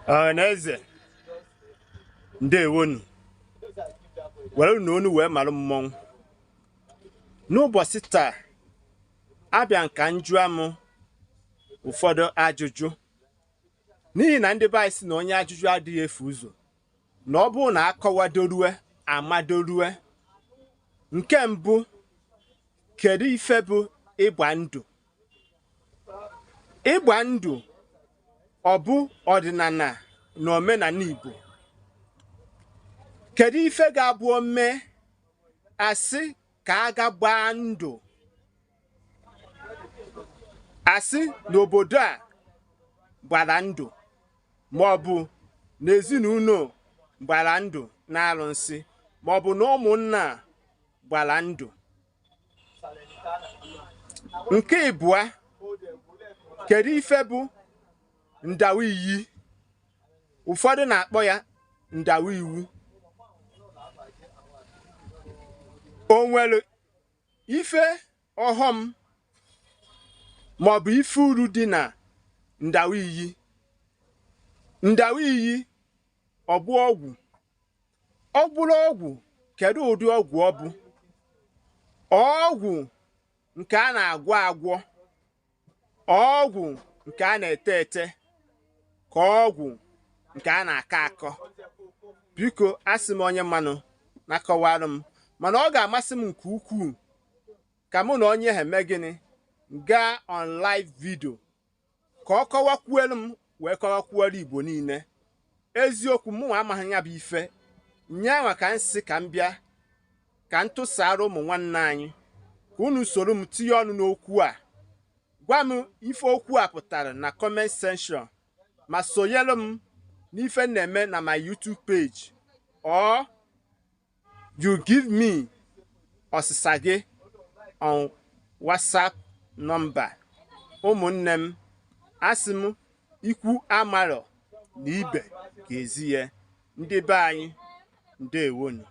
Ọhaneze, ndewonu. Were na onu wee mara mmọnwụ. N'ụbọchị taa, abịa nka njụa m ụfọdụ ajụjụ, n'ihi na ndị be anyị sị na onye ajụjụ adịghị efu ụzọ, na ọ bụrụ na akọwadorue amadorue. Nke mbụ, kedu ife bụ ịgba ndụ? Ịgba ndụ ọ bụ ọdịnala na omenala Igbo? Kedu ife ga-abụ ome asị ka a ga gbaa ndụ, asị n'obodo a gbara ndụ, maọbụ n'ezinụlọ gbara ndụ na arụsị, maọbụ na ụmụnna gbara ndụ? Nke ịbụa, kedu ife bụ ndawa iyi? Ụfọdụ na-akpọ ya ndawa iwu. O nwere ife ọghọm maọbụ ife uru dị na ndawa iyi? Ndawa iyi ọ bụ ọgwụ? Ọ bụrụ ọgwụ, kedu ụdị ọgwụ ọ bụ? Ọgwụ nke a na-agwọ agwọ, ọgwụ nke a na-ete ete, ka ọgwụ nke a na-akọ akọ? Biko, asị m onye mmanụ na-akọwarụ m, mana ọ ga-amasị m nke ukwuu ka mụ na onye ha eme gịnị gaa on live video ka ọ kọwakwuelu m, wee kọwakwuelu Igbo niile eziokwu. Mụnwa amaghị ya bụ ife nyanwa ka m sị ka m bịa ka m tụsara ụmụ nwanne anyị, ka unu soro m tinye ọnụ n'okwu a. Gwa m ife okwu a pụtara na comment section, ma sonyere m n'ife m na-eme na my YouTube page, or you give me ọsịsa gị on WhatsApp number. Ụmụnne m, asị m ikwu amarọ na ibe ga-ezi ya. Ndị be anyị, ndewonu.